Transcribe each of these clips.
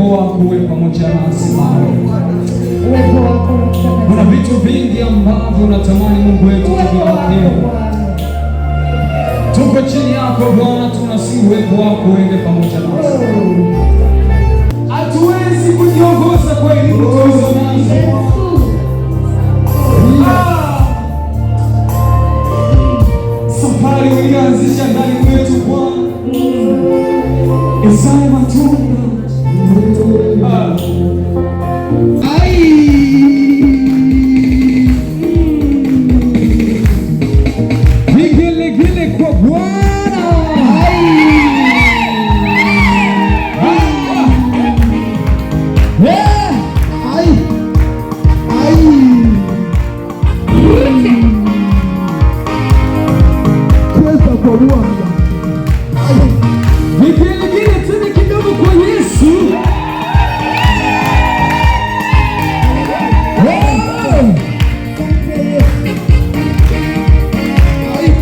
Uwepo wako uwe pamoja nasi Baba. Uwepo wako Roho Kuna Mtakatifu. Vitu vingi ambavyo unatamani, Mungu wetu, Uwepo wako tuvipokee. Bwana. Tuko chini yako Bwana, tunasihi uwepo wako uende pamoja nasi. Hatuwezi kujiongoza kwa elimu tulizo nazo. Yesu. Ah! Safari uliyoanzisha ndani mwetu, Bwana, izae matunda. Ah. Ai! Vigelegele kwa Bwana. Ah! Yeah! Ai! Ai! Cheza kwa Bwana. Ai! Vigelegele tena kidogo kwa Yesu. Oh! Ai!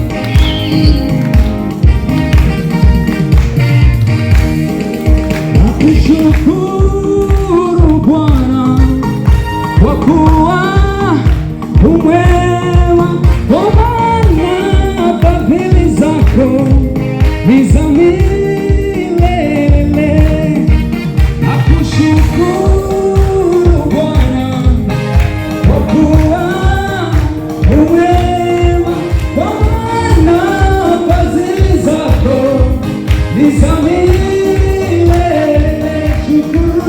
Nakushukuru Bwana kwa kuwa umwema, kwa maana fadhili zako ni za milele. Nakushukuru Bwana kwa kuwa umwema, kwa maana fadhili zako ni za milele. Shukuru.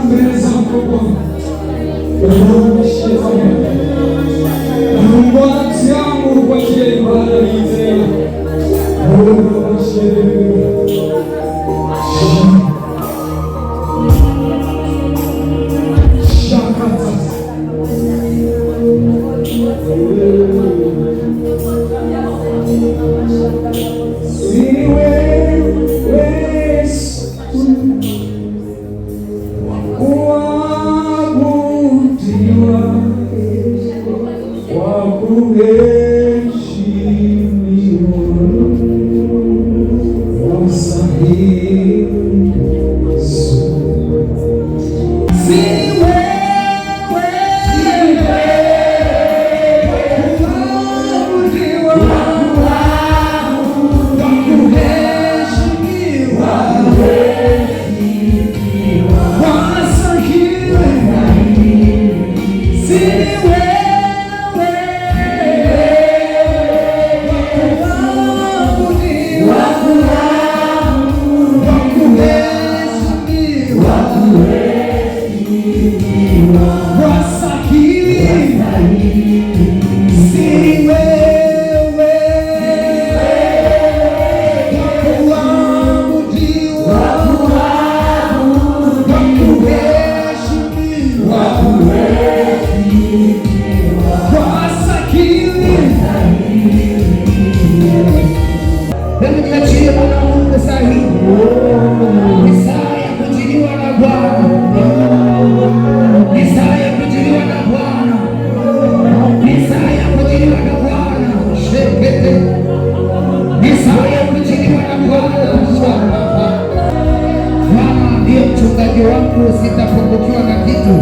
Mbele zako Bwana. Nafungua nafsi yangu kwa ajili ya ibada hii tena. Shakata. Si wewe Yesu kuabudiwa, wa kuheshimiwa, wastahili. Si wewe kuabudiwa, wa kuheshimiwa, wastahili. Si wewe kuabudiwa, wa kuheshimiwa, wastahili. Si wewe kuabudiwa, wa kuheshimiwa, wastahili. Hebu niachie Bwana Mungu saa hii. Ni saa ya kujiliwa na Bwana. Ni saa ya kujiliwa na Bwana. Ni saa ya kujiliwa na Bwana. Shekete. Ni saa ya kujiliwa na Bwana. Bwana ndiye mchungaji wangu, sitapungukiwa na kitu.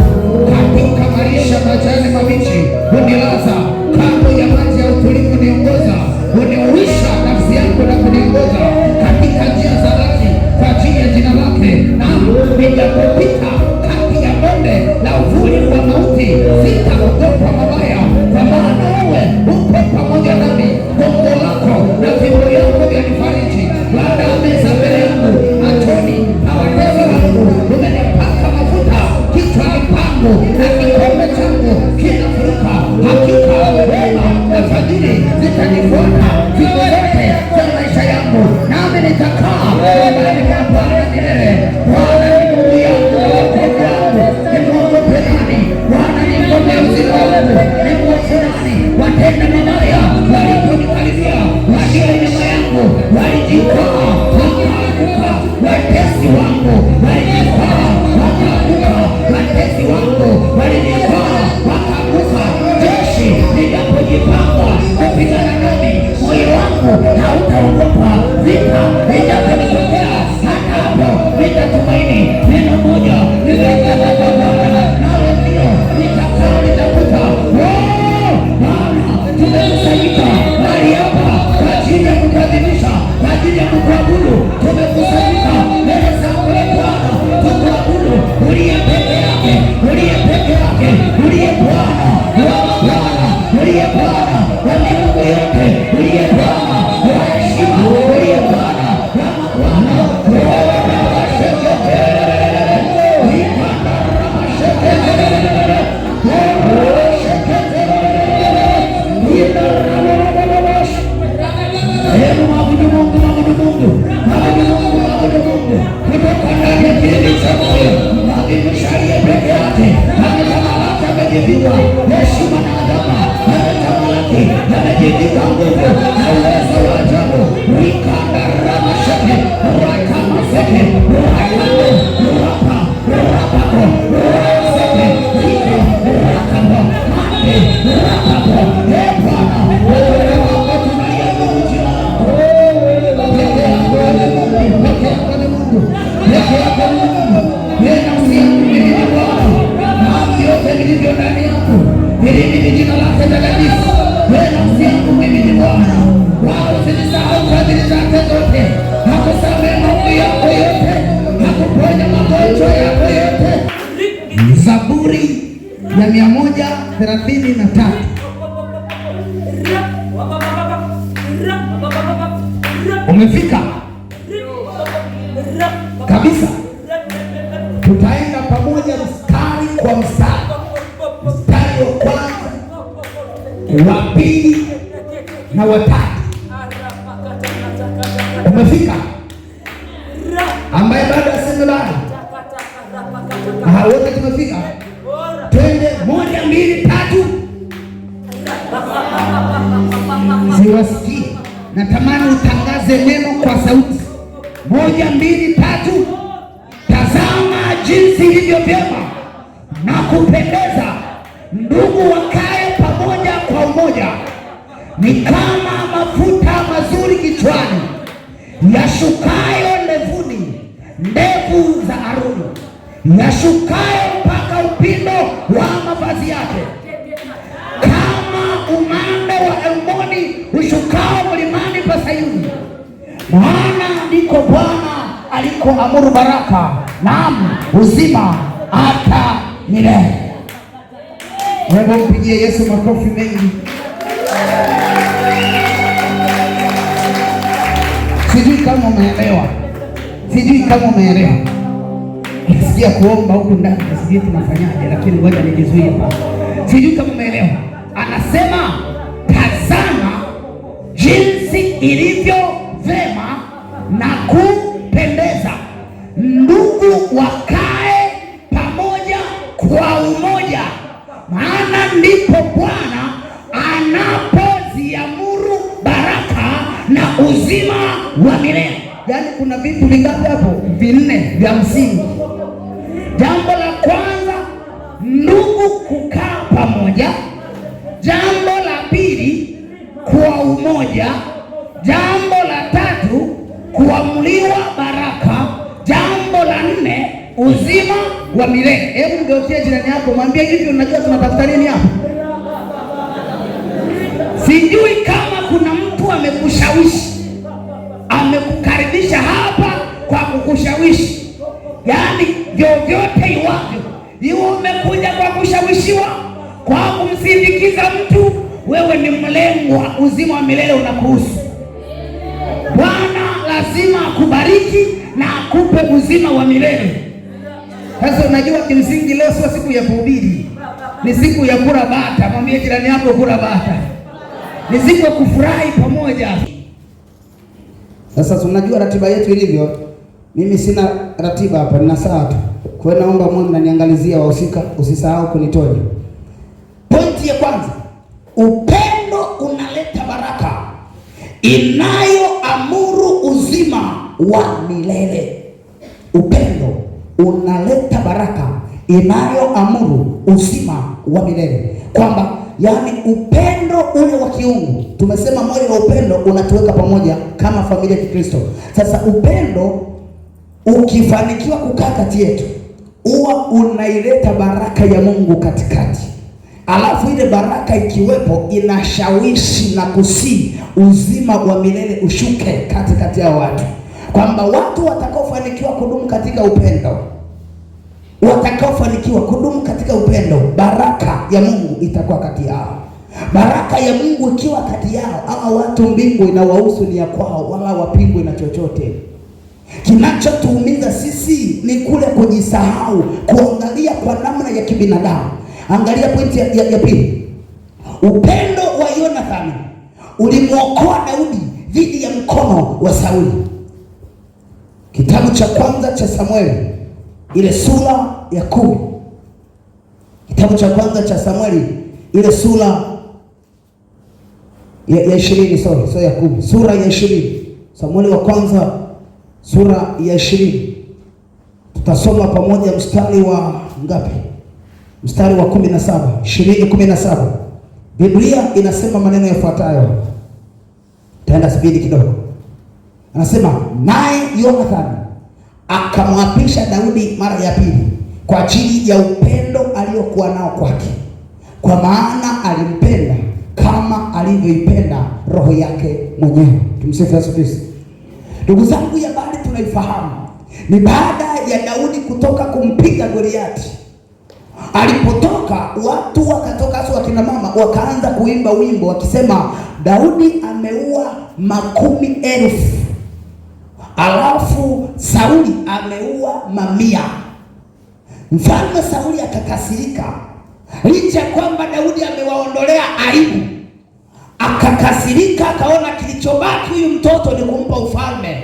Katika malisha majani mabichi hunilaza, kando ya maji ya utulivu huniongoza, huniuisha nafsi yangu na kuniongoza katika njia za haki kwa ajili ya jina lake. Naam, nijapopita kati ya bonde la uvuli wa mauti, sitaogopa mabaya, kwa maana wewe upo pamoja nami. Gongo lako na fimbo yako vyanifariji. Waandaa meza mbele yangu machoni pa watesi wangu. Umenipaka mafuta kichwani pangu na kikombe changu kinafurika. Hakika wema na fadhili zitanifuata siku zote za maisha yangu, nami nitakaa nyumbani mwa Bwana milele. Bwana ni Mungu yangu na wokovu wangu, nimwogope nani? Bwana ni ngome ya uzima wangu, nimhofu nani? Watenda mabaya waliponikaribia, walio nyuma yangu walijikwaa wakaanguka. Watesi wangu walijikwaa wakaanguka, watesi wangu walijikwaa wakaanguka. Jeshi lijapojipanga kupigana nami, moyo wangu hautaogopa. Vita ijaponitokea, hata hapo nitatumaini. Neno moja nimeliomba kwa Bwana, nalo ndilo nitakalolitafuta. Oh, Bwana, tumekusanyika mahali hapa kwa ajili ya kukuadhimisha, kwa ajili ya kukuabudu. Tumekusanyika mbele zako ee Bwana, tukuabudu uliye peke yake, uliye peke yake, uliye Bwana wa mabwana, uliye Bwana wa miungu yote, uliye Bwana wa heshima, uliye Bwana wa mabwana. Hebu mwabudu Mungu, mwabudu Mungu, mwabudu Mungu, mwabudu Mungu kutoka ndani ya kilindi cha moyo. Mwadhimisha aliye peke yake, ametamalaki, amejivika heshima na adhama, ametamalaki, amejivika nguvu na uwezo wa ajabu. Rikanda ramasheke rakamaseke rakando rapa rapako raseke riko rakapo mande rakapo. E Bwana, wewe wako tunaliabudu jina lako. Peke yako ni Mungu, peke yako ni Mungu, peke yako ni Mungu. Wewe nafsi yangu mimi ni Bwana, na vyote vilivyo ndani yangu vilihimidi jina lake takatifu. Wewe nafsi yangu mimi ni Bwana, wala usinisahau fadhili zake zote. Hakusamehe maovu yako yote, hakuponya magonjwa yako yote. Zaburi ya 133. Umefika kabisa. Tutaenda pamoja. Kwa mstari, mstari wa kwanza, wa pili na watatu. Umefika? Ambaye bado aseme bado. Ah, wote tumefika. Twende moja, mbili, tatu. Siwasikii. Natamani utangaze neno kwa sauti. Moja, mbili, tatu. Tazama jinsi ilivyo vyema na kupendeza ndugu wakae pamoja kwa umoja. Ni kama mafuta mazuri kichwani, yashukayo ndevuni, ndevu za Aroni, yashukayo mpaka upindo wa mavazi yake, kama umande wa Hermoni ushukao mlimani pa Sayuni. Maana ndiko Bwana alikoamuru baraka, naam uzima hata milele. Hebu mpigie Yesu makofi mengi. Sijui kama umeelewa, sijui kama umeelewa. Nasikia kuomba huku ndani, sijui tunafanyaje, lakini ngoja nijizuie hapa. Sijui kama umeelewa. Anasema tazama jinsi ilivyo vema na kupendeza ndugu wakae pamoja kwa umoja, maana ndipo Bwana anapoziamuru baraka na uzima wa milele. Yaani kuna vitu vingapi hapo? Vinne vya msingi. Jambo la kwanza, ndugu kukaa pamoja. Jambo la pili, kwa umoja. Jambo la tatu, kuamuliwa baraka. Jambo la nne, uzima wa milele. Hebu mgeukie jirani yako, mwambie hivi, unajua tunatafuta nini hapa? Sijui kama kuna mtu amekushawishi, amekukaribisha hapa kwa kukushawishi, yaani vyovyote iwavyo, iwe umekuja kwa kushawishiwa, kwa kumsindikiza mtu, wewe ni mlengwa, uzima wa milele unakuhusu. Bwana lazima akubariki na akupe uzima wa milele. Sasa unajua, kimsingi leo sio siku ya kuhubiri, ni siku ya kula bata. Mwambie jirani yako kula bata, ni siku ya kufurahi pamoja. Sasa tunajua ratiba yetu ilivyo. Mimi sina ratiba hapa, nina saa tu. Kwa hiyo naomba mwe mnaniangalizia wahusika, usisahau kunitonya. Pointi ya kwanza, upendo unaleta baraka inayoamuru uzima wa milele. Upendo unaleta baraka inayoamuru uzima wa milele, kwamba yaani upendo ule wa kiungu. Tumesema moyo wa upendo unatuweka pamoja kama familia ya Kikristo. Sasa upendo ukifanikiwa kukaa kati yetu, huwa unaileta baraka ya Mungu katikati. Alafu ile baraka ikiwepo, inashawishi na kusii uzima wa milele ushuke katikati ya watu, kwamba watu watakaofanikiwa kudumu katika upendo, watakaofanikiwa kudumu katika upendo, baraka ya Mungu itakuwa kati yao. Baraka ya Mungu ikiwa kati yao, hawa watu mbingu inawahusu, ni ya kwao, wala wapingwe na chochote. Kinachotuumiza sisi ni kule kujisahau, kuangalia kwa namna ya kibinadamu. Angalia pointi ya pili. Upendo wa Yonathani ulimwokoa Daudi dhidi ya mkono wa Sauli. Kitabu cha kwanza cha Samueli ile sura ya 10. Kitabu cha kwanza cha Samueli ile sura ya 20, sorry, sio ya 10, sura ya 20. Samueli wa kwanza sura ya 20. Tutasoma pamoja mstari wa ngapi? Mstari wa 17, 20:17. Biblia inasema maneno yafuatayo. Taenda spidi kidogo. Anasema naye Yonathani akamwapisha Daudi mara ya pili kwa ajili ya upendo aliyokuwa nao kwake, kwa maana alimpenda kama alivyoipenda roho yake mwenyewe. Tumsifu Yesu Kristo. Ndugu zangu, ya habari tunaifahamu ni baada ya Daudi kutoka kumpiga Goliati. Alipotoka watu wakatoka, hasa wakina mama wakaanza kuimba wimbo wakisema, Daudi ameua 10,000, alafu Sauli ameua 100. Mfalme Sauli akakasirika, licha ya kwamba Daudi amewaondolea aibu, akakasirika, akaona kilichobaki huyu mtoto ni kumpa ufalme.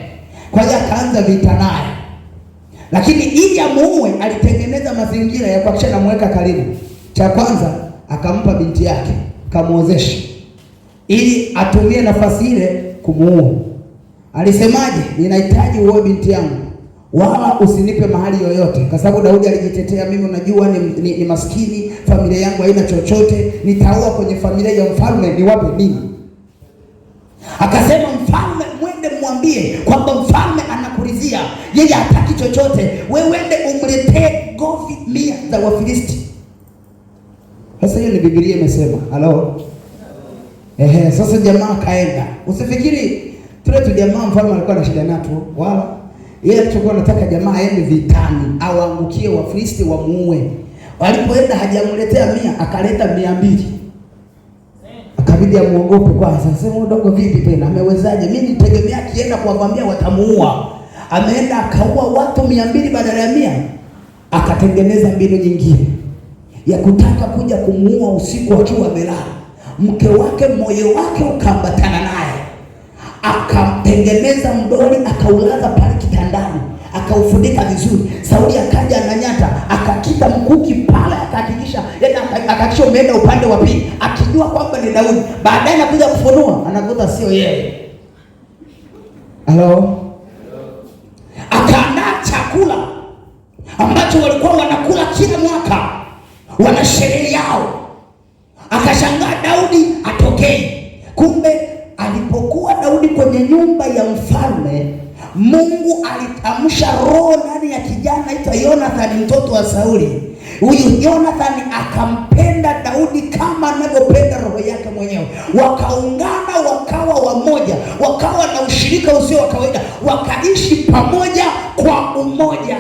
Kwa hiyo akaanza vita naye, lakini ili amuue alitengeneza mazingira ya kuhakikisha namweka karibu. Cha kwanza akampa binti yake, akamwozesha ili atumie nafasi ile kumuua. Alisemaje? Ninahitaji uoe binti yangu, wala usinipe mahali yoyote, kwa sababu Daudi alijitetea, mimi unajua ni maskini, familia yangu haina chochote, nitaoa kwenye familia ya mfalme, niwape nini? Akasema mfalme, mwende mwambie kwamba mfalme anakuridhia, yeye hataki chochote, wewe wende umletee gofi 100 za Wafilisti. Sasa hiyo ni Biblia imesema. Halo? Ehe, sasa jamaa kaenda. Usifikiri tule tu jamaa mfalme alikuwa na shida nato, wala yeye alichokuwa anataka jamaa aende vitani, awaangukie Wafilisti wamuue. Walipoenda hajamletea 100, akaleta 200. Akabidi amuogope kwanza. Sasa mdogo vipi tena? Amewezaje? Mimi nitegemea akienda kuwaambia watamuua. Ameenda akaua watu 200 badala ya 100. Akatengeneza mbinu nyingine ya kutaka kuja kumuua usiku akiwa amelala. Mke wake moyo wake ukaambatana naye, akamtengeneza mdoli, akaulaza pale kitandani, akaufunika vizuri. Sauli akaja ananyata, akakita mkuki pale, akahakikisha yaani akahakikisha umeenda upande wa pili, akijua kwamba ni Daudi. Baadaye anakuja kufunua, anakuta sio yeye. Halo? Akaandaa chakula ambacho walikuwa wanakula kila mwaka, wana sherehe yao. Akashangaa Daudi atokei. Kumbe alipokuwa Daudi kwenye nyumba ya mfalme, Mungu alitamsha roho ndani ya kijana aitwa Yonathani, mtoto wa Sauli. Huyu Yonathani akampenda Daudi kama anavyopenda roho yake mwenyewe. Wakaungana, wakawa wamoja, wakawa na ushirika usio wa kawaida, wakaishi pamoja kwa umoja.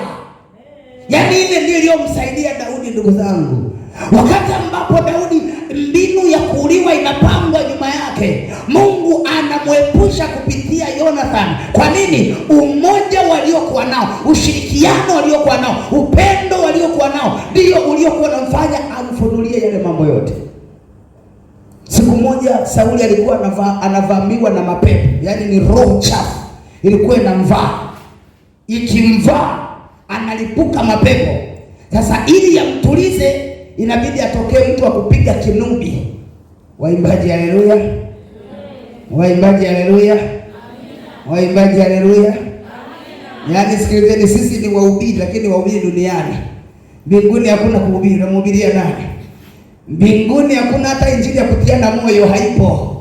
Yaani ile ndio iliyomsaidia Daudi, ndugu zangu. Wakati ambapo Daudi mbinu ya kuuliwa inapangwa nyuma yake, Mungu anamwepusha kupitia Jonathan. Kwa nini? Umoja waliokuwa nao, ushirikiano waliokuwa nao, upendo waliokuwa nao ndio uliokuwa unamfanya amfunulie yale mambo yote. Siku moja Sauli alikuwa anavamiwa na mapepo, yaani ni roho chafu ilikuwa inamvaa. Ikimvaa analipuka mapepo. Sasa ili yamtulize inabidi atokee mtu wa kupiga kinubi. Waimbaji haleluya. Waimbaji haleluya. Waimbaji haleluya. Yaani sikilizeni, sisi ni wahubiri, lakini wahubiri duniani. Mbinguni hakuna kuhubiri, unamhubiria nani? Mbinguni hakuna hata injili ya kutiana moyo, haipo.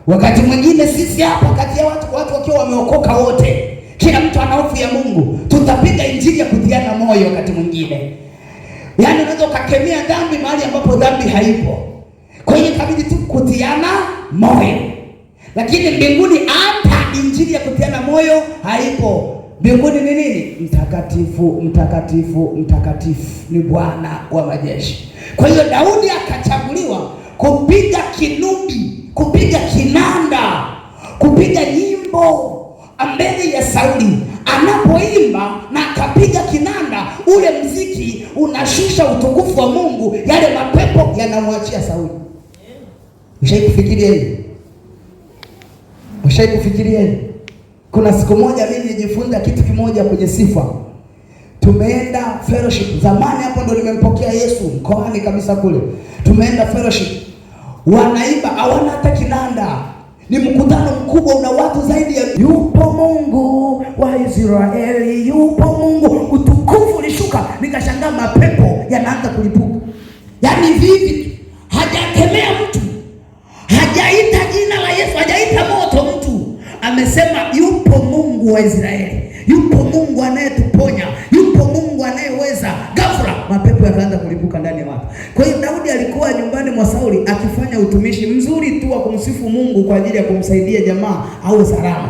Wakati mwingine sisi hapa kati ya watu wakiwa wameokoka wote, kila mtu ana hofu ya Mungu, tutapiga injili ya kutiana moyo wakati mwingine. Yaani unaweza ukakemea dhambi mahali ambapo dhambi haipo. Kwa hiyo ikabidi tu kutiana moyo. Lakini mbinguni hata injili ya kutiana moyo haipo. Mbinguni ni nini? Mtakatifu, mtakatifu, mtakatifu ni Bwana wa majeshi. Kwa hiyo Daudi akachaguliwa kupiga kinubi, kupiga kinanda, kupiga nyimbo mbele ya Sauli. Anapoimba na akapiga kinanda, ule mziki unashusha utukufu wa Mungu, yale mapepo yanamwachia Sauli. Ushaikufikiria hiyo? Ushaikufikiria hiyo? Kuna siku moja mimi nilijifunza kitu kimoja kwenye sifa. Tumeenda fellowship zamani, hapo ndo nimempokea Yesu mkoani kabisa kule. Tumeenda fellowship, wanaimba hawana hata kinanda. Ni mkutano mkubwa una watu zaidi ya, yupo Mungu wa Israeli, yupo Mungu. Utukufu ulishuka, nikashangaa mapepo yanaanza kulipuka. Yaani vipi? Hajakemea mtu, hajaita jina la Yesu, hajaita moto mtu. Amesema yupo Mungu wa Israeli, yupo Mungu anayetuponya, yupo Mungu anayeweza. Ghafla mapepo yakaanza kulipuka ndani ya watu. Kwa hiyo Daudi alikuwa nyumbani mwa Sauli akifanya utumishi mzuri tu wa kumsifu Mungu kwa ajili ya kumsaidia jamaa awe salama.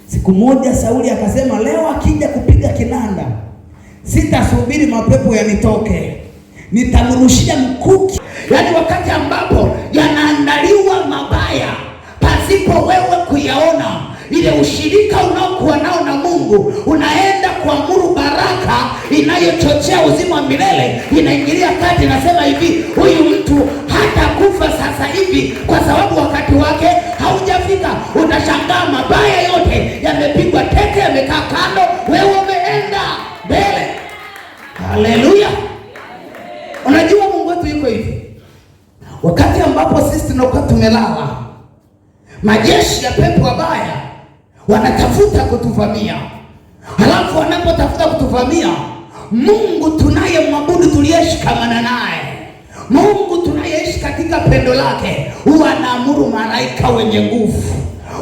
Siku moja Sauli akasema, leo akija kupiga kinanda sitasubiri mapepo yanitoke, nitamrushia mkuki. Yaani wakati ambapo yanaandaliwa mabaya pasipo wewe kuyaona, Ile ushirika unaokuwa nao na Mungu unaenda kuamuru baraka inayochochea uzima wa milele, inaingilia kati, inasema hivi, huyu mtu hatakufa sasa hivi kwa sababu wakati wake haujafika. Utashangaa mabaya yote yamepigwa teke, yamekaa kando, wewe umeenda mbele. Haleluya! Unajua Mungu wetu yuko hivi, wakati ambapo sisi tunakuwa tumelala, majeshi ya pepo wabaya wanatafuta kutuvamia. Halafu wanapotafuta kutuvamia, Mungu tunayemwabudu, tuliyeshikamana naye, Mungu tunayeishi katika pendo lake, huwa anaamuru malaika wenye nguvu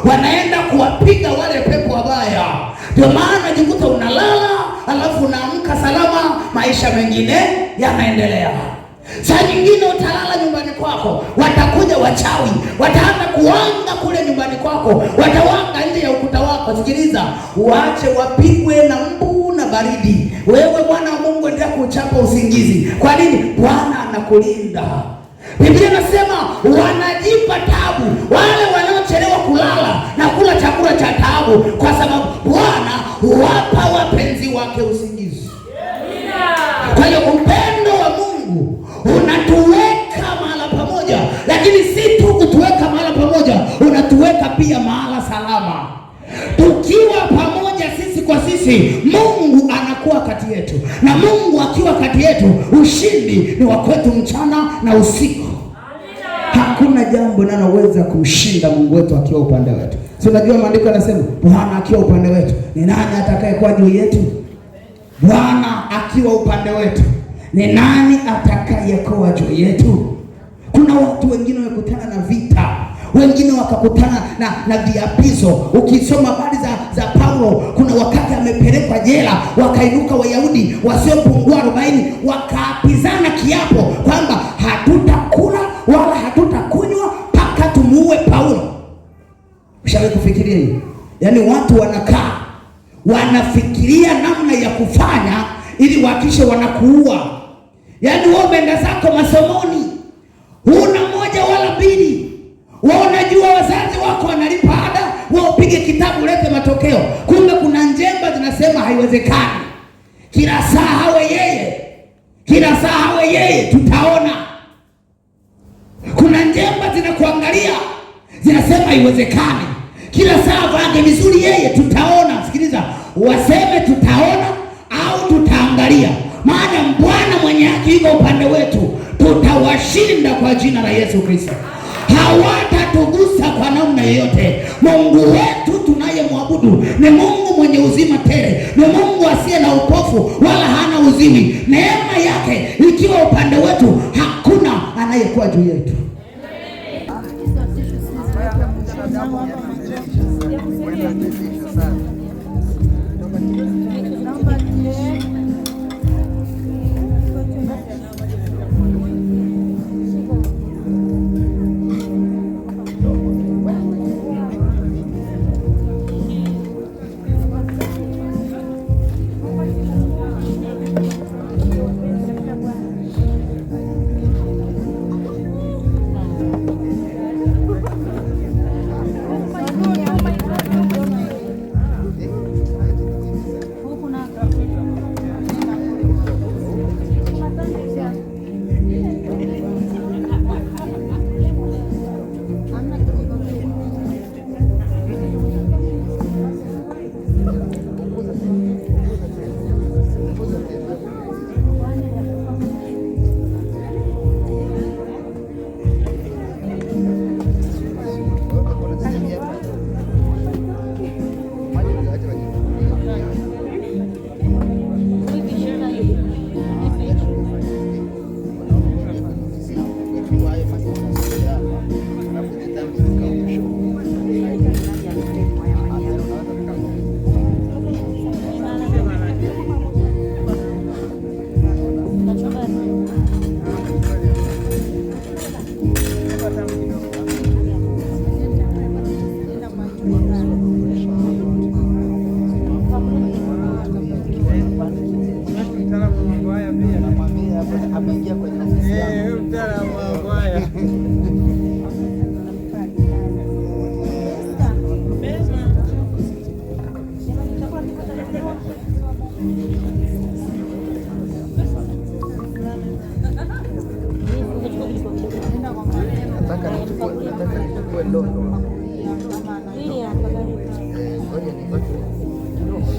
wanaenda kuwapiga wale pepo wabaya. Ndio maana jikuta unalala alafu unaamka salama, maisha mengine yanaendelea. Saa nyingine utalala nyumbani kwako, watakuja wachawi, wataanza kuwanga kule nyumbani kwako, watawanga nje ya ukuta wako. Sikiliza, waache wapigwe na mbu na baridi. Wewe mwana wa Mungu, endelea kuchapa usingizi. Kwa nini? Bwana anakulinda. Biblia inasema wanajipa tabu wale wanaochelewa kulala na kula chakula cha taabu, kwa sababu Bwana huwapa wapenzi wake usingizi. Kwa hiyo upendo wa Mungu unatuweka mahala pamoja, lakini si tu kutuweka mahala pamoja, unatuweka pia mahala salama. Tukiwa pamoja sisi kwa sisi, Mungu anakuwa kati yetu, na Mungu akiwa kati yetu, ushindi ni wa kwetu mchana na usiku. Hakuna jambo linaloweza kumshinda Mungu wetu akiwa upande wetu. Si unajua maandiko yanasema Bwana akiwa upande wetu, ni nani atakayekuwa juu yetu? Bwana akiwa upande wetu, ni nani atakayekuwa juu yetu? Kuna watu wengine wamekutana na vita, wengine wakakutana na viapizo. Ukisoma habari za Paulo, kuna wakati amepelekwa jela, wakainuka Wayahudi wasiopungua 40 wakaapizana kiapo kwamba hatutakula wala hatutakunywa mpaka tumuue Paulo. Ushawahi kufikiria hiyo? Yaani watu wanakaa wanafikiria namna ya kufanya ili wahakikishe wanakuua. Yaani wewe umeenda zako masomoni, huna moja wala mbili, wewe unajua wazazi wako wanalipa ada, wewe upige kitabu ulete matokeo. Kumbe kuna njemba zinasema haiwezekani, kila saa hawe yeye, kila saa hawe yeye, tutaona. Kuna njemba zinakuangalia zinasema haiwezekani, kila saa vange vizuri yeye, tutaona. Sikiliza, waseme tutaona au tutaangalia, maana Bwana mwenye haki yuko upande wetu, tutawashinda kwa jina la Yesu Kristo. Hawatatugusa kwa namna yoyote. Mungu wetu tunayemwabudu ni Mungu mwenye uzima tele, ni Mungu asiye na upofu wala hana uziwi. Neema yake ikiwa upande wetu, hakuna anayekuwa juu yetu. Nataka nichukue ndondo. Ngoja nipate kidogo.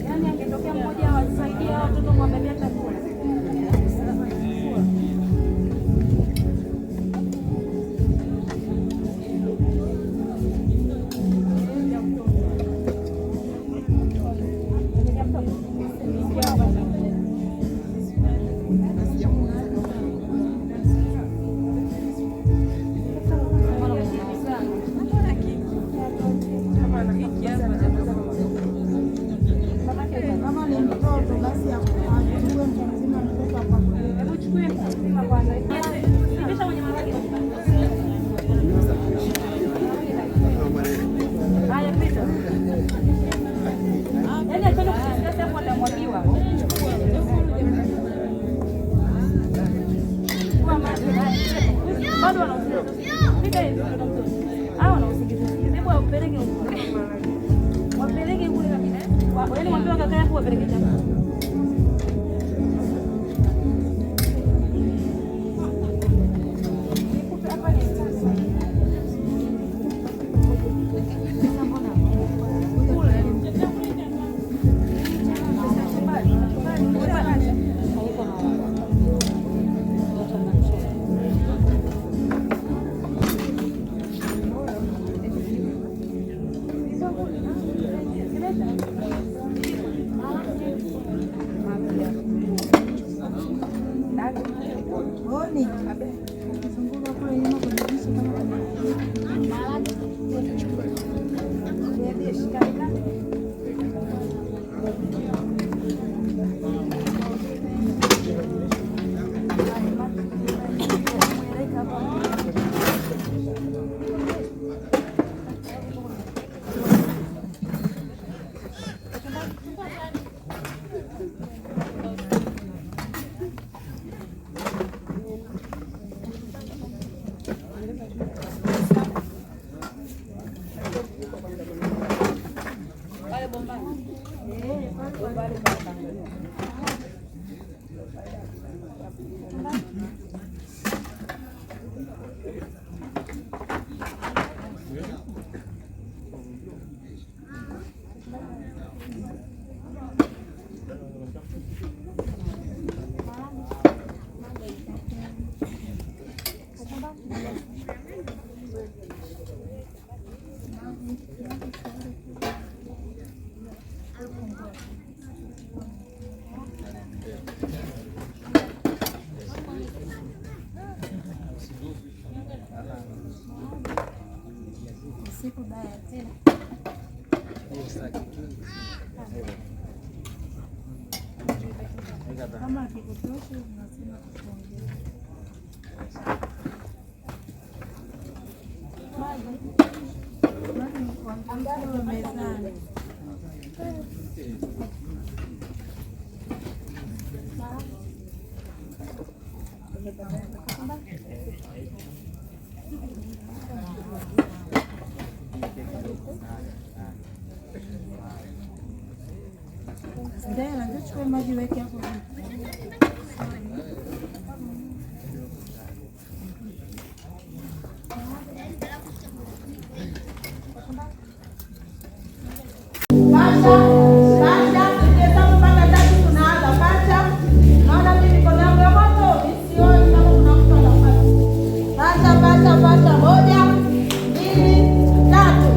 Yaani angetokea mmoja awasaidia watoto kuwabebea chakula. Kama ni mtoto basi achukue mtu mzima, mtoto apakulie. Hebu chukue mtu mzima kwanza. Pisha kwenye maharage. Haya pita. Yaani achana kusikiliza hapo atamwagiwa. Chukua maji. Bado wana usingizi. Pita hivi mtoto mtoto. Hao wana usingizi. Hebu wapeleke huko. Wapeleke kule kabisa. Yaani mwambie wakakae hapo wapeleke chakula. Kama akikutoshi unasema kuongea. Maji mezani. Ndela, njoo chukue maji weke hapo. Pacha, pacha, tukihesabu mpaka tatu tunaanza. Pacha, naona mimi mikono yangu ya moto, sioni kama kuna mtu anapata. Pacha, pacha, pacha, moja, mbili, tatu.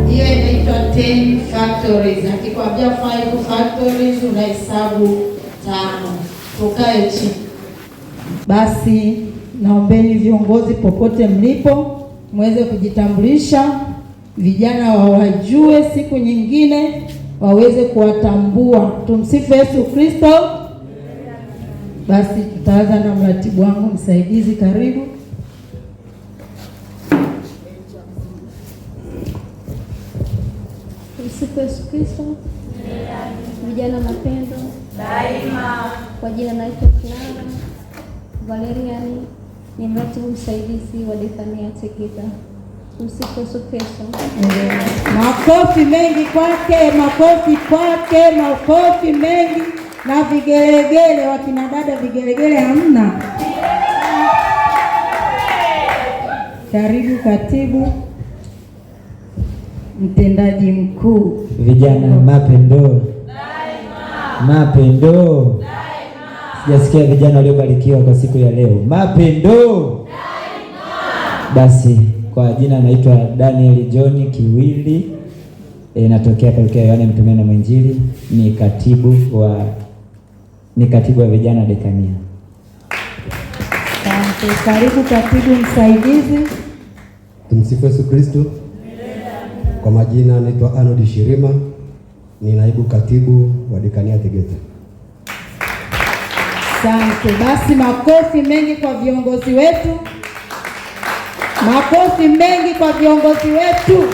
Hiyo inaitwa 10 factories. Akikwambia 5 factories unahesabu tano. Tukae chini. Basi naombeni viongozi popote mlipo muweze kujitambulisha, vijana wawajue, siku nyingine waweze kuwatambua. Tumsifu Yesu Kristo. Basi tutaanza na mratibu wangu msaidizi, karibu. Tumsifu Yesu Kristo. Vijana mapendo daima. Kwa jina naitwa Clara Valerian, ni mratibu msaidizi wa Dekania Tegeta. Tumsifu Yesu Kristo. Makofi mengi kwake, makofi kwake, makofi mengi na vigelegele. Wakina dada vigelegele hamna. Karibu katibu mtendaji mkuu. Vijana mapendo mapendo, sijasikia vijana waliobarikiwa kwa siku ya leo. Mapendo. Basi kwa jina naitwa Daniel John Kiwili, natokea parokia ya Yohane Mtume na Mwinjili, ni katibu wa vijana Dekania. Asante. Karibu katibu msaidizi. Tumsifu Yesu Kristo. Kwa majina naitwa Arnold Shirima, ni naibu katibu wa Dekania Tegeta. Asante. Basi makofi mengi kwa viongozi wetu. Makofi mengi kwa viongozi wetu.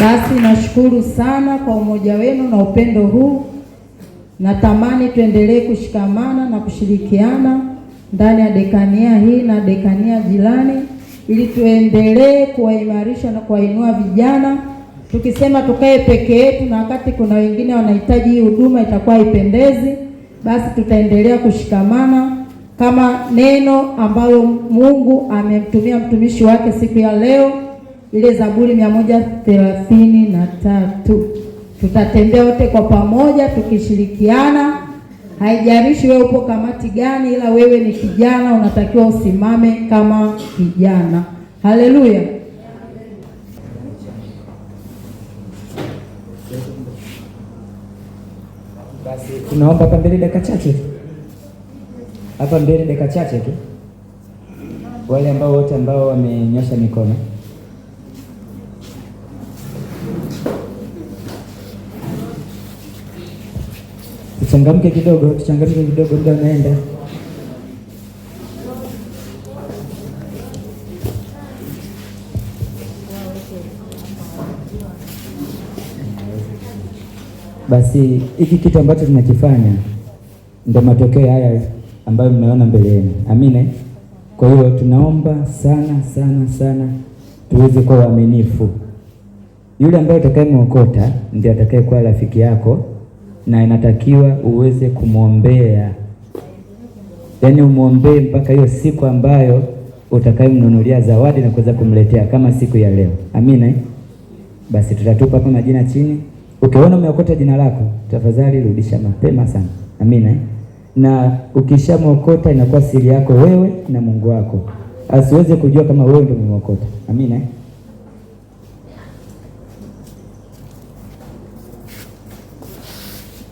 Basi nashukuru sana kwa umoja wenu na upendo huu. Natamani tuendelee kushikamana na kushirikiana ndani ya dekania hii na dekania jirani, ili tuendelee kuwaimarisha na kuwainua vijana. Tukisema tukae peke yetu na wakati kuna wengine wanahitaji hii huduma, itakuwa haipendezi. Basi tutaendelea kushikamana kama neno ambalo Mungu amemtumia mtumishi wake siku ya leo, ile Zaburi 133. Tutatembea wote kwa pamoja tukishirikiana. Haijalishi wewe upo kamati gani, ila wewe ni kijana, unatakiwa usimame kama kijana. Haleluya. Basi tunaomba hapa mbele dakika chache. Hapa mbele dakika chache tu. Wale ambao wote ambao wamenyosha mikono. Tuchangamke kidogo, tuchangamke kidogo, muda unaenda. Basi hiki kitu ambacho tunakifanya ndio matokeo haya ambayo mmeona mbele yenu. Amina. Kwa hiyo tunaomba sana sana sana tuweze kuwa waaminifu. Yule ambaye utakayemwokota ndiye atakayekuwa rafiki yako, na inatakiwa uweze kumwombea. Yaani umuombee mpaka hiyo siku ambayo utakayemnunulia zawadi na kuweza kumletea kama siku ya leo. Amina. Basi tutatupa hapa majina chini. Ukiona umeokota jina lako, tafadhali rudisha mapema sana. Amina. Na ukishamwokota inakuwa siri yako wewe na Mungu wako. Asiweze kujua kama wewe ndio umemwokota. Amina.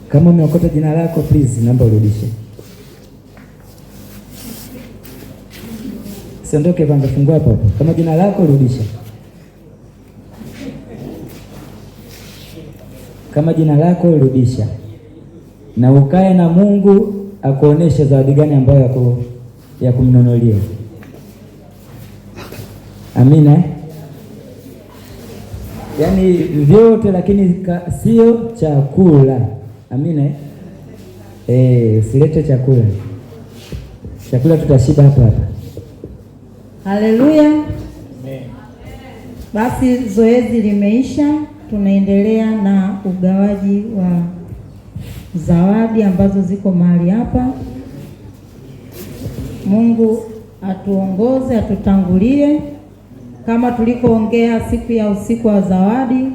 Kama umeokota jina lako, please naomba urudishe. Siondoke kwanza, fungua hapo. Kama jina lako rudisha. Kama jina lako rudisha. Na ukae na Mungu akuoneshe zawadi gani ambayo ya kumnunulia. Amina. Yaani vyote lakini sio chakula. Amina. Usilete chakula. Chakula tutashiba hapa hapa. Haleluya. Amen. Basi zoezi limeisha, tunaendelea na ugawaji wa zawadi ambazo ziko mahali hapa. Mungu atuongoze, atutangulie. Kama tulikoongea siku ya usiku wa zawadi,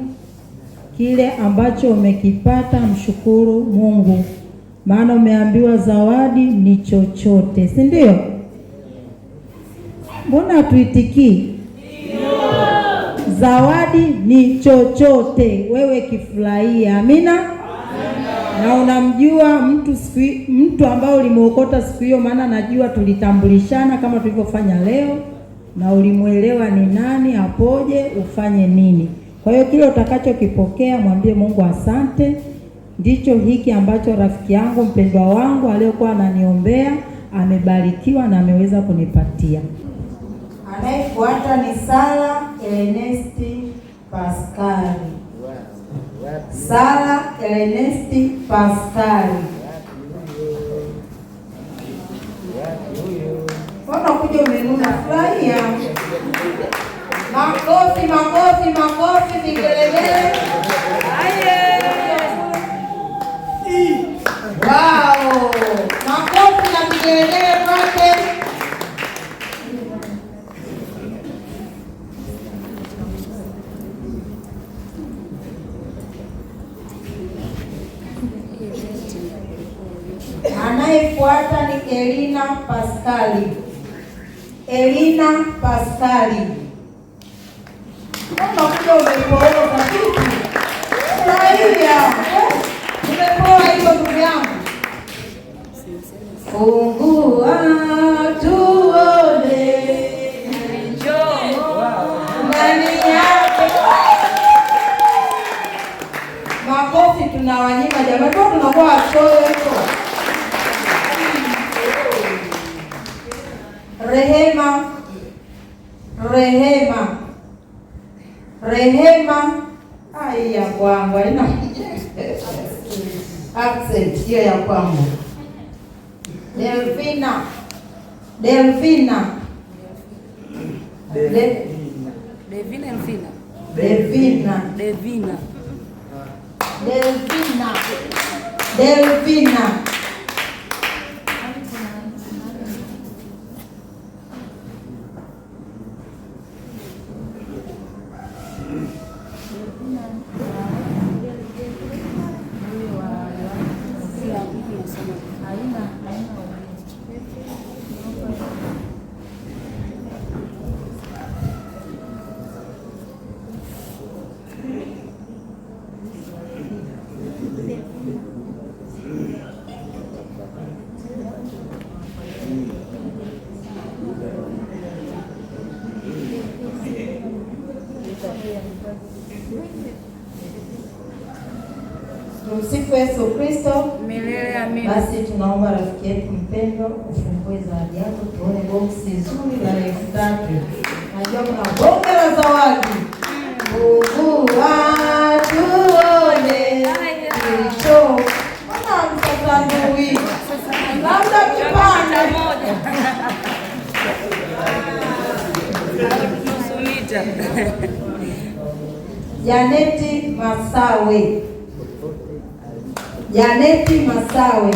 kile ambacho umekipata mshukuru Mungu, maana umeambiwa zawadi ni chochote, si ndio? Mbona hatuitikii? Zawadi ni chochote, wewe kifurahia. Amina. Na unamjua mtu ambaye ulimuokota siku hiyo, maana najua tulitambulishana kama tulivyofanya leo, na ulimuelewa ni nani, apoje, ufanye nini. Kwa hiyo kile utakachokipokea mwambie Mungu asante, ndicho hiki ambacho rafiki yangu mpendwa wangu aliyokuwa ananiombea amebarikiwa na ameweza kunipatia. Anayefuata ni Sara Ernesti Pascal. Sara Ernesti Pascal. Mbona kuja umenuna? Furahia. Makofi, makofi, makofi, vigelegele. Wow! Makofi na vigelegele kwake. Anayefuata ni Elina Pascali. Elina Pascali. Kama kuja umepooza vipi? Furahia. Umepoa hivyo ndugu yangu. Fungua tuone ndani yake. Makofi tunawanyima jamani, kwa tunakuwa wachoyo huko. Rehema, Rehema, Rehema. Ai ya kwangu haina accent hiyo ya kwangu. Delfina, Delfina, Devina, Elfina, Delfina, Devina, Delfina, Delfina. Tumsifu Yesu Kristo. Milele amina. Basi tunaomba rafiki yetu mpendwa ufungue zawadi yako, tuone boksi zuri la 3000. Najua kuna bonge la zawadi. Fungua tuone kilicho. Mbona msasandui? Labda kipande. Nusu mita. Janeti Masawe. Janeti Masawe.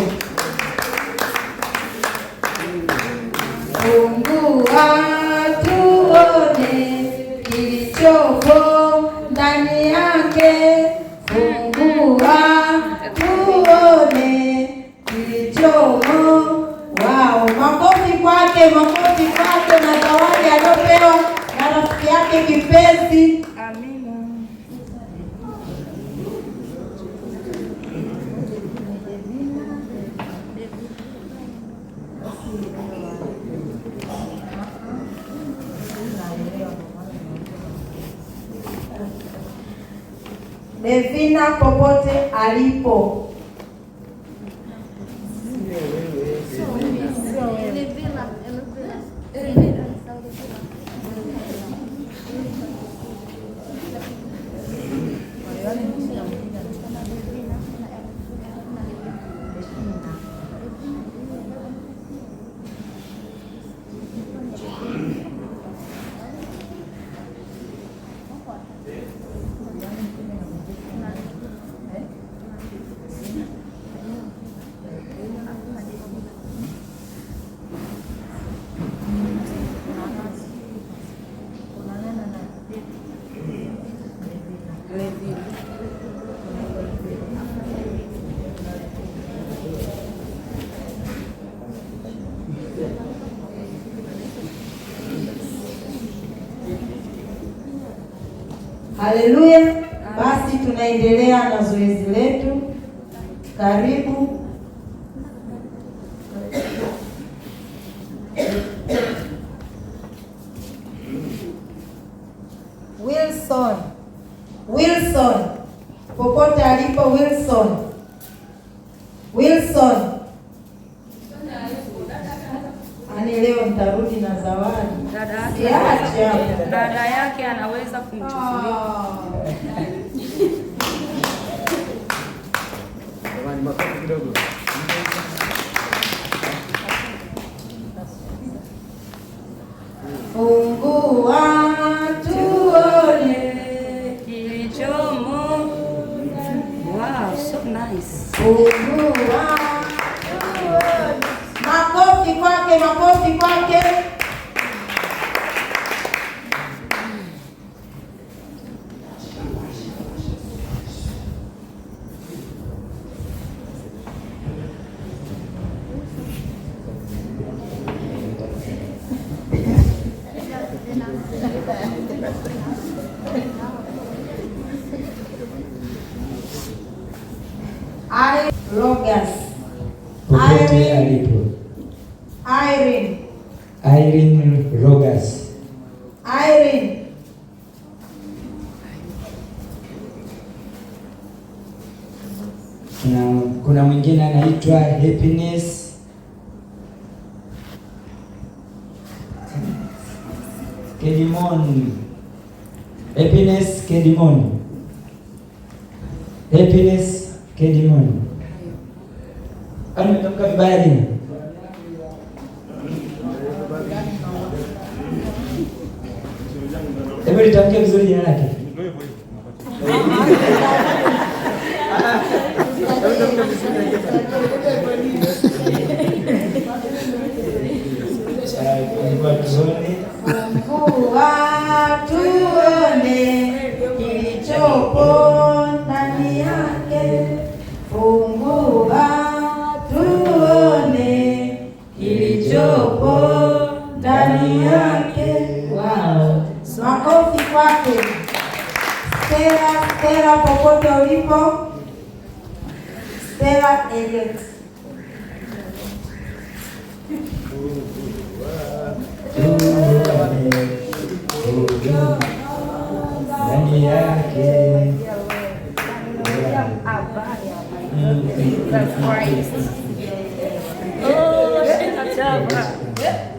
Fungua tuone kilichopo ndani yake. Fungua tuone kilichomo. Wow, makofi kwake, makofi kwake na zawadi aliyopewa na rafiki yake kipenzi. Amina. Devina popote alipo. Haleluya. Basi tunaendelea na zoezi letu. Karibu. Wilson. Wilson. Popote alipo Wilson. Wilson. Ani leo nitarudi na zawadi. Siache hapo. Dada yake anaweza kumchukulia. Jamani, makofi kidogo. Fungua tuone kilichomo. Wow, so nice. Fungua tuone. Makofi kwake, makofi kwake. Rogas. Popote alipo. Irene. Irene Rogas. Irene. Kuna mwingine anaitwa Happiness Kedimon. Happiness Kedimon. Happiness Kedimon. Au nimetamka vibaya jina? Hebu nitamkie vizuri jina lake. Fungua tuone kilichopo ndani yake. Fungua tuone kilichopo ndani yake. Wow. Makofi kwake. Stella, Stella popote ulipo. Stella Elliot. Ndani yake. Jesus Christ. Oh, shit.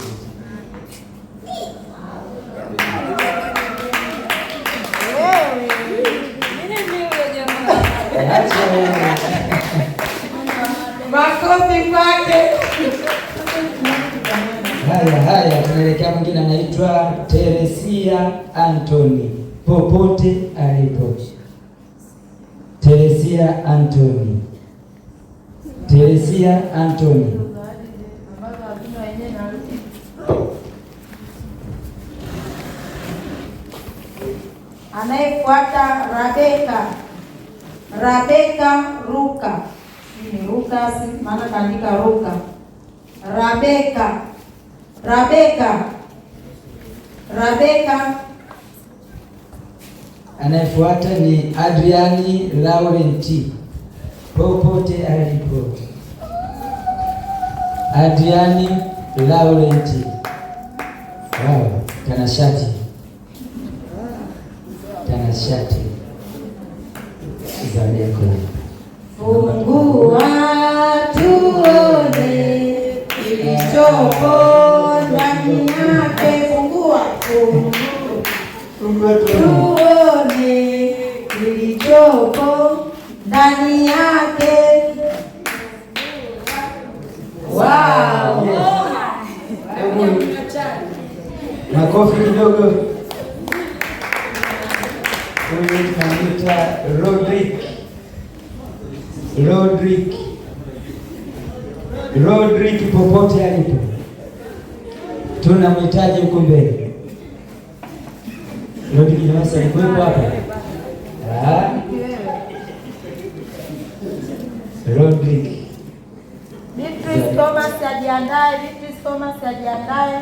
Makofi kwake. Haya haya, tunaelekea mwingine anaitwa Teresia Anthony, popote alipo. Teresia Anthony, Teresia Anthony. Anayefuata Rabeka, Rabeka Ruka. Ni Ruka, maana kaandika Ruka. Rabeka, Rabeka, Rabeka. Anayefuata ni Adriani Laurenti, popote alipo. Adriani Laurenti. Wow, tanashati, tanashati zawadi yako. Fungua tuone kilichopo ndani yake. Fungua, fungua tuone kilichopo ndani yake. Wow. Makofi kidogo. Huyu tunamuita Rodrick. Rodrick. Rodrick popote alipo, tunamhitaji huko mbele. Rodrick jamani, alikuwepo hapa? Ah. Rodrick. Beatrice Thomas ajiandae, Beatrice Thomas ajiandae.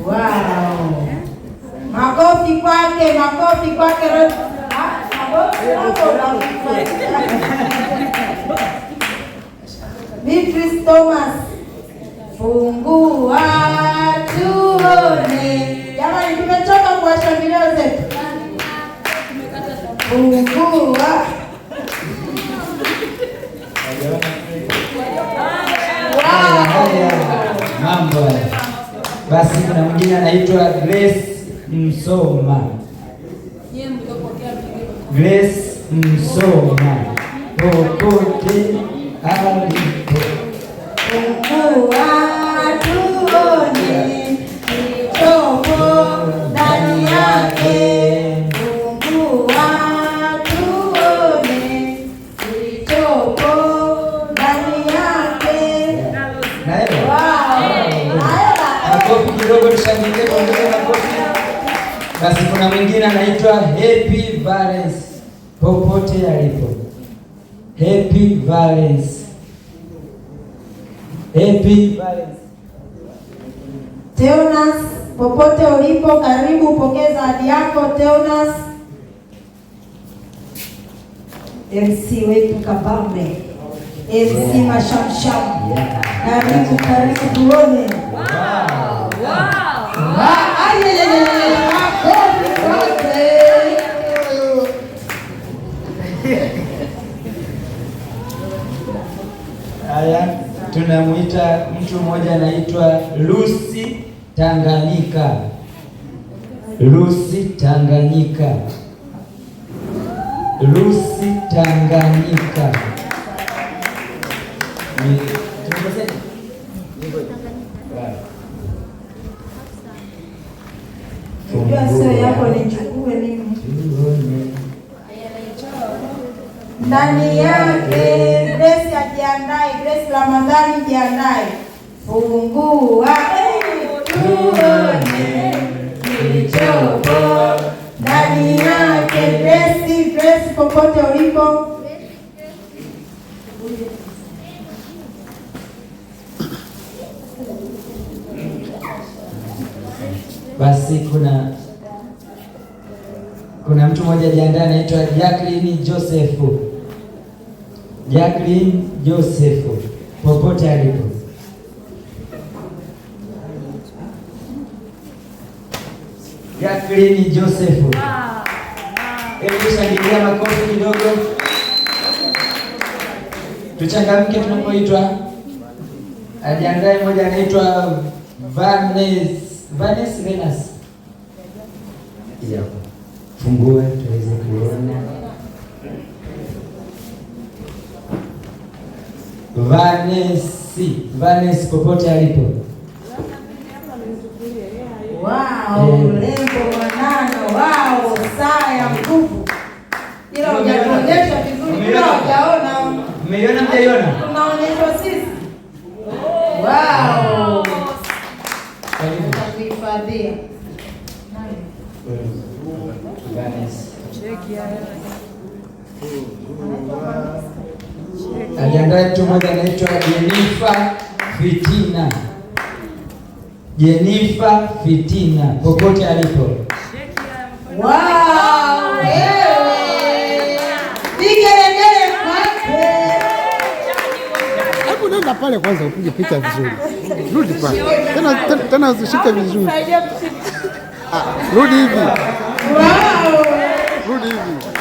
Wow. Makofi kwake, makofi kwake. Beatrice Thomas. Fungua tuone. Jamani, tumechoka kuwashangilia wenzetu. Fungua. Wow. Mambo. Basi kuna mwingine anaitwa Grace Msoma. Grace Msoma, popote alipo. Fungua tuone kilichopo ndani yake. Fungua tuone kilichopo ndani yake. Wow. Makofi kidogo, tushangilie, tuongeze makofi. Basi kuna mwingine anaitwa Happy Valence, popote alipo. Happy Valence. Happy Valence. Teonas, popote ulipo, karibu pokea zawadi yako Teonas. MC wetu Kabambe, MC Mashamsham. Karibu, karibu tuone. Wow. Wow. Makofi kwake. Haya, tunamuita mtu mmoja anaitwa Lucy Tanganyika. Lucy Tanganyika. Lucy Tanganyika. Ni tunasema Unajua sio yako nichukue mimi. Ndani yake. Grace ajiandae, Grace Ramadhani jiandae. Fungua tuone kilichopo ndani yake. Grace, Grace popote ulipo. Basi kuna mtu mmoja jiandae anaitwa Jacqueline Joseph. Jacqueline Joseph, popote alipo. Jacqueline Joseph. Hebu shangilia makofi kidogo. Tuchangamke tunapoitwa. Ajiandae mmoja anaitwa Vanes Venus. Yeah. Fungue tuweze kuona. Vanes popote alipo. Wow, mrembo mwanano, wow, saa ya nguvu. Ila hujatuonyesha vizuri, ila hujaona. Mmeiona, mjaiona? Tunaonyeshwa sisi. Wow. Tutakuhifadhia. Vanes. Aliandaa mtu mmoja anaitwa Jennifer Fitina. Jennifer Fitina popote alipo. Wow, wewe. Vigelegele kwake. Hebu nenda pale kwanza upige picha vizuri. Rudi pale. Tena tena usishike vizuri. Rudi hivi. Wow. Rudi hivi.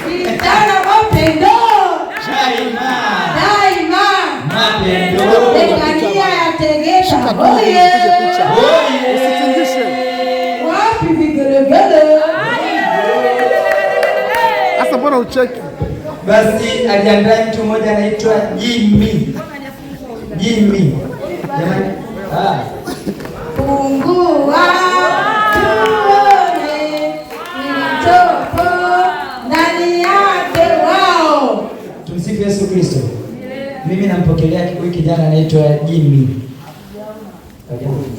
Vijana mapendo. Daima. Daima. Mapendo. Dekania ya Tegeta. Oye. Usitingishe. Wapi vigelegele? Sasa mbona ucheki? Basi aliandaa mtu mmoja anaitwa Jimmy. Jimmy. Jamani. Fungua tuone kilichopo ndani yake. Wao. Tumsifu Yesu Kristo. Mimi nampokelea huyu kijana anaitwa Jimmy.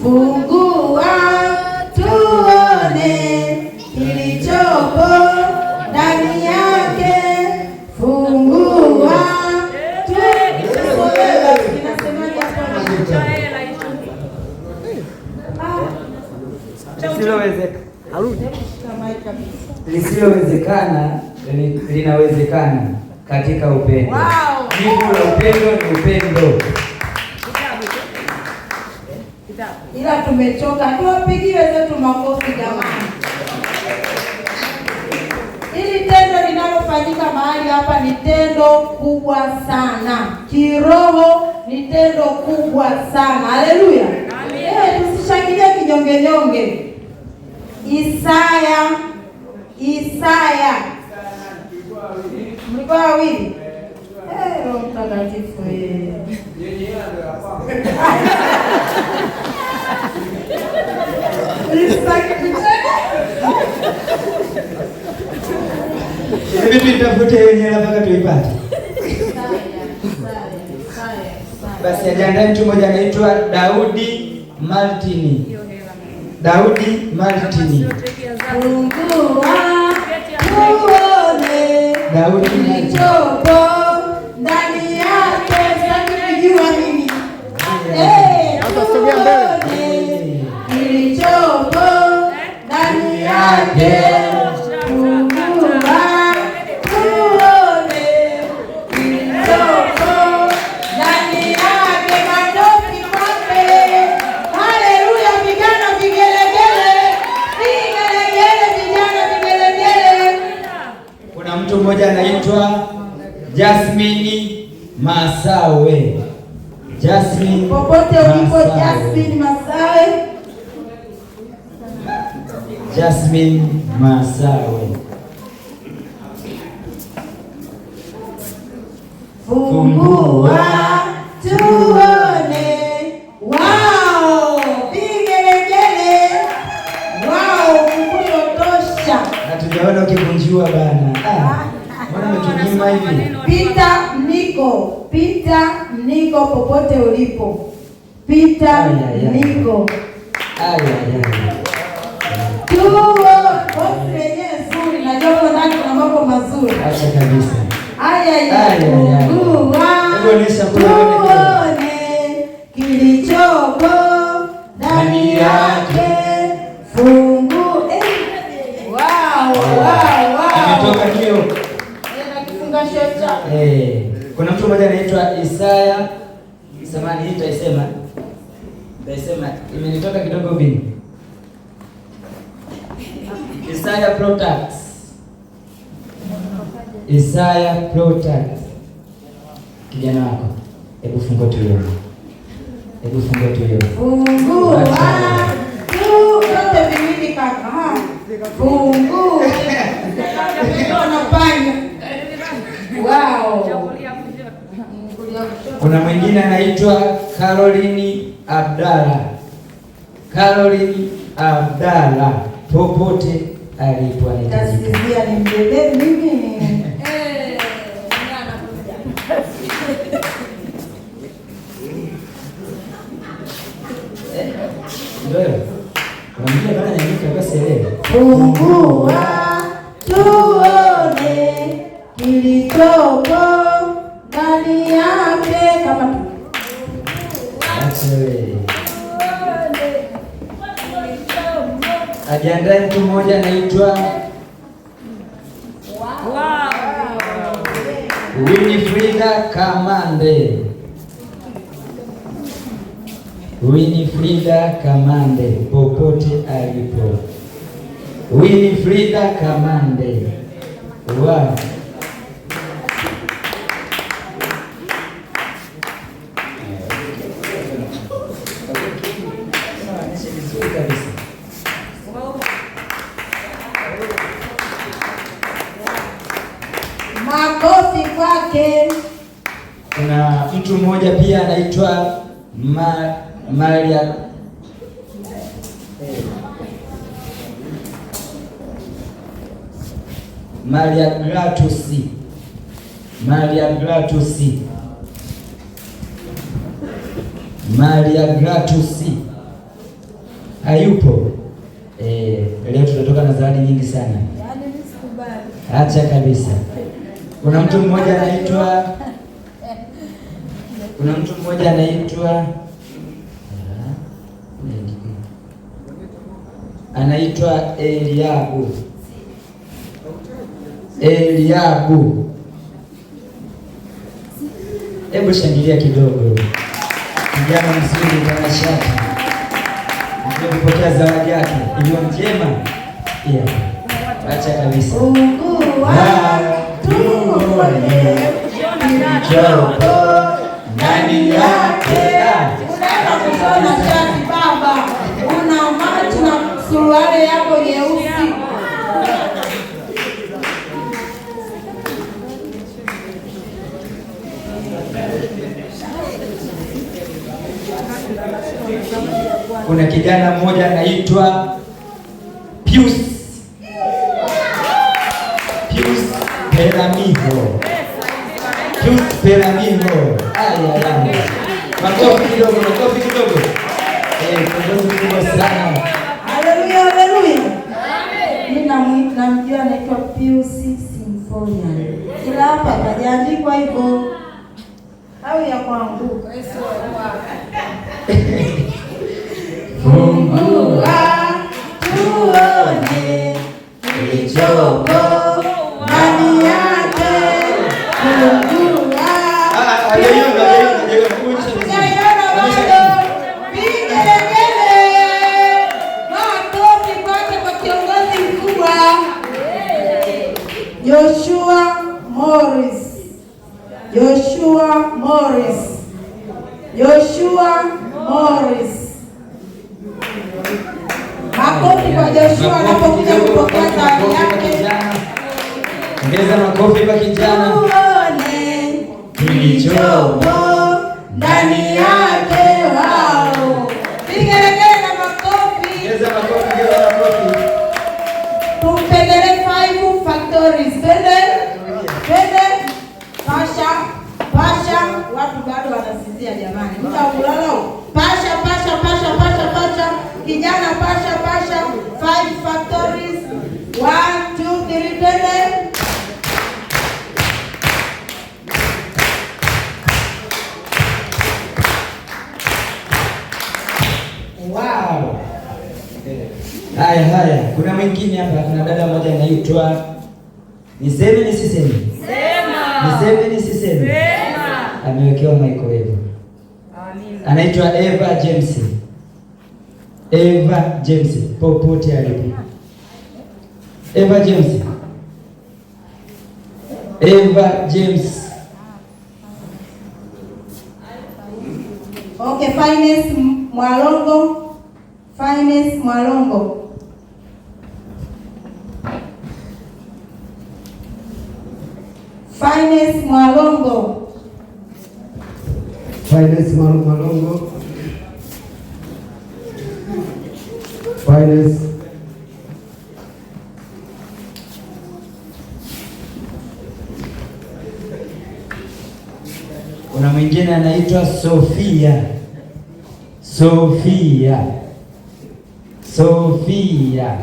Fungua tuone kilichopo ndani yake. Fungua tuone. Inasemaje hapo? Lisilowezekana linawezekana katika upendo. Wow. Jibu la upendo ni upendo. Ila tumechoka, tuwapigie zetu makofi jamani. Hili tendo linalofanyika mahali hapa ni tendo kubwa sana. Kiroho ni tendo kubwa sana. Haleluya. Tusishangilie kinyonge nyonge. Isaya. Mlikuwa wawili? Roho Mtakatifu. Vipi nitafute yenyewe mpaka tuipate? Basi ajiandae mtu mmoja anaitwa Daudi Martini. Daudi Martini. Fungua tuone Daudi kilichopo ndani yake. Sitaki kujua mimi. Tuone kilichopo ndani yake. Fungua tuone kilichopo ndani yake. Makofi kwake. Haleluya, vijana vigelegele. Vigelegele vijana vigelegele. Kuna mtu mmoja anaitwa Jasmine Masawe. Jasmine Popote ulipo Masawe. Jasmine Masawe. Jasmine Masawe. Fungua tuone. Wow, vigelegele. Wow, funguo tosha. Hatujaona ukivunjiwa bana. Mbona umetunyima hivi? Peter Mniko popote ulipo. Peter Mniko. Tuo bosi wenyewe nzuri, najua huko ndani kuna mambo mazuri. Acha kabisa. Aya, fungua tuone kilichopo ndani yake. Fungu. Wow, wow, wow. Imetoka hiyo. Na kifungashio chake. Kuna mtu mmoja anaitwa Isaya. Samahani, hii nitaisema. Nitaisema imenitoka kidogo bini. Isaya Protax. Isaya Protax. Kijana wako. Hebu fungua tuione. Hebu fungua tuione. Fungua tu yote viwili kaka. Fungua. Panya. Wow. Kuna mwingine anaitwa Caroline Abdalla. Caroline Abdalla popote alipo anahitajika. Tasizia nimbebe mimi. Ndio. Kuna mwingine bana anaandika basi elewe. Fungua tuone kilichopo ndani yake kama ajiandae mtu mmoja anaitwa Winifrida Kamande. Winifrida Kamande popote alipo. Winifrida Kamande. Wow. Makofi kwake. Kuna mtu mmoja pia anaitwa Maria Maria Gratus. Maria Gratus. Maria Gratus. Hayupo. Leo tutatoka na zawadi nyingi sana. Yaani mimi sikubali. Acha kabisa. Kuna mtu mmoja anaitwa Kuna mtu mmoja anaitwa Eliabu. Eliabu. Hebu shangilia kidogo. Kijana mzuri mtanashati. Alipokea zawadi yake iliyo njema. Yeah. Acha kabisa. Fungua tuone kilichopo ndani yake. Unaweza kushona shati baba, una macho na suruali yako nyeusi. Kuna kijana mmoja anaitwa Pius Peramiho. Pius Peramiho. Aya. Makofi kidogo, makofi kidogo. Kiongozi mkubwa sana. Haleluya, haleluya. Mimi namjua anaitwa Pius Symphonian. Ila hapa hajaandikwa hivyo. Au ya kwangu. Fungua tuone kilichopo ndani yake. Fungua. Vigelegele. Makofi kwake kwa kiongozi mkubwa Joshua Morris. Joshua Morris. Joshua Morris. Makofi kwa Joshua anapokuja kupokea zawadi yake. Ongeza makofi kwa kijana. Tuone kilichopo ndani yake. Wao. Vigelegele na makofi. Ongeza makofi, ongeza makofi. Tumpendelee 5 Factories. Twende. Twende. Pasha, pasha, watu bado wanasinzia jamani. Muda wa kulala. Pasha, pasha, pasha, pasha, pasha. Kijana pasha, pasha. 5 Factories. 1 2 3 twende. Wow. Haya haya, kuna mwingine hapa, kuna dada mmoja anaitwa niseme nisiseme? Sema. Niseme nisiseme? Sema. Amewekewa microwave. Amina. Anaitwa Eva James. Eva James popote alipo. Eva James. Eva James. Okay, Finance Mwalongo. Finance Mwalongo. Finance Mwalongo. Finance Mwalongo. Finance. Kuna mwingine anaitwa Sofia. Sofia. Sofia.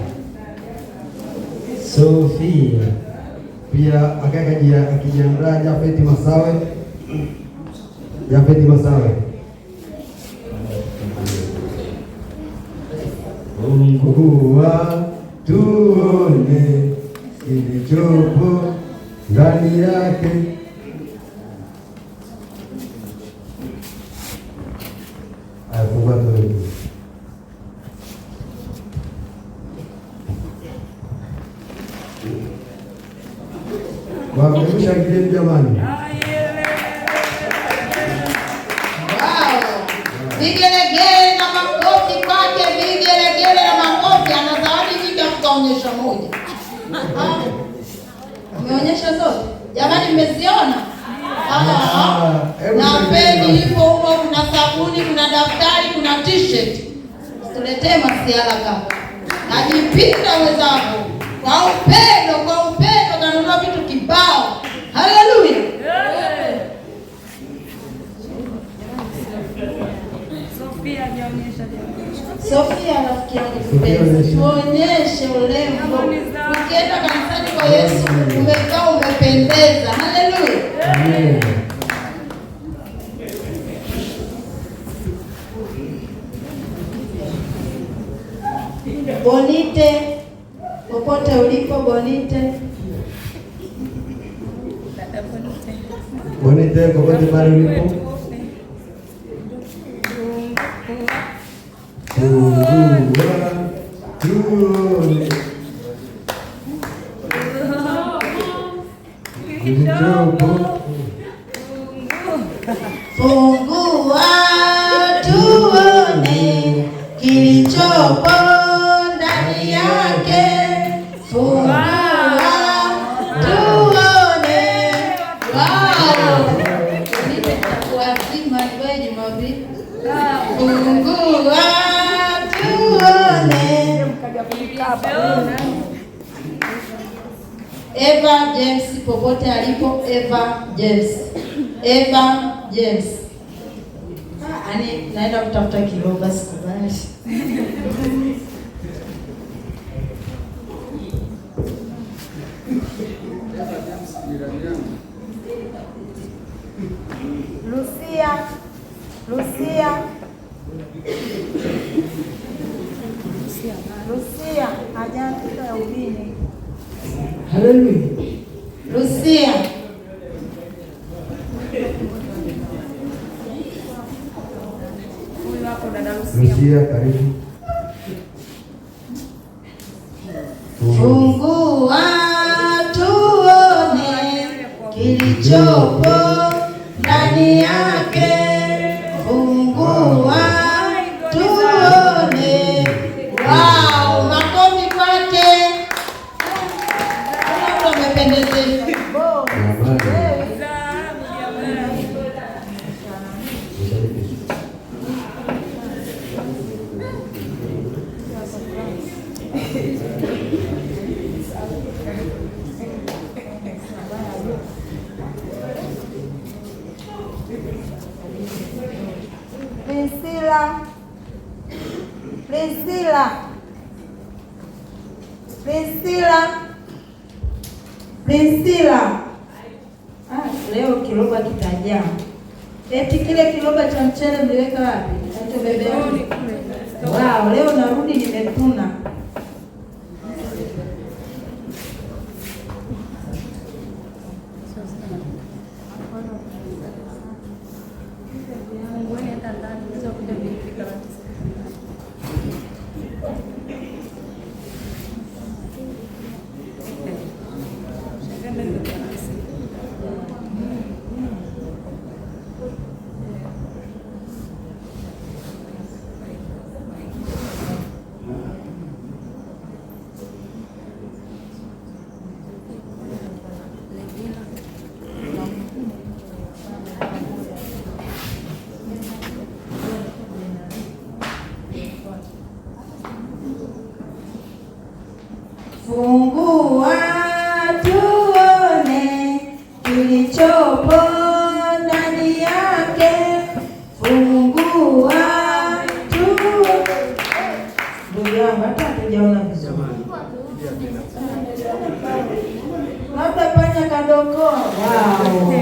Sofia. Pia akaja akijiandaa Jafeti Masawe. Jafeti Masawe. Fungua tuone kilichopo ndani yake. Fungua tuone. Hebu shangilieni jamani. Wow. Vigelegele na makofi kwake, vigelegele na makofi. Ana zawadi nyingi afu kaonyesha moja. Umeonyesha zote? Jamani, mmeziona? Na peni ipo huko, kuna sabuni, kuna daftari, kuna t-shirt. Tuletee masiala kaka. Najipinda wenzangu. Kwa upendo, kwa upendo kanunua vitu kibao. Haleluya. Sofia hajaonyesha jamani. Sofia rafiki yangu mpenzi, tuonyeshe urembo. Ukienda kanisani kwa Yesu umevaa umependeza. Haleluya. Amen. Bonite, popote ulipo Bonite. Bonite, popote pale ulipo. Fungua tuone kilichopo. Fungua tuone kilichopo ndani yake. Fungua tuone. Wow. Nitakuazima wewe Jumapili. Fungua tuone. Eva James, popote alipo Eva James. Eva James. Ani naenda kutafuta kiroba sikubali. Lucia, Lucia. Lucia, hajafika ya ubini. Haleluya. Lucia. Huyu hapo dada Lucia. Lucia, karibu. Fungua tuone kilichopo ndani yake. Fungua tuone. Wow, makofi kwake. Kuna mtu amependezeshwa. Priscilla, Priscilla, Priscilla, Priscilla. Leo kiroba kitajaa. Eti kile kiroba cha mchele mliweka wapi? Alichobebea. Wow, leo narudi nimetuna. Fungua tuone kilichopo ndani yake. Fungua tuone. Ndugu yangu, hata hatujaona vizuri, labda panya kadokoa. Wow.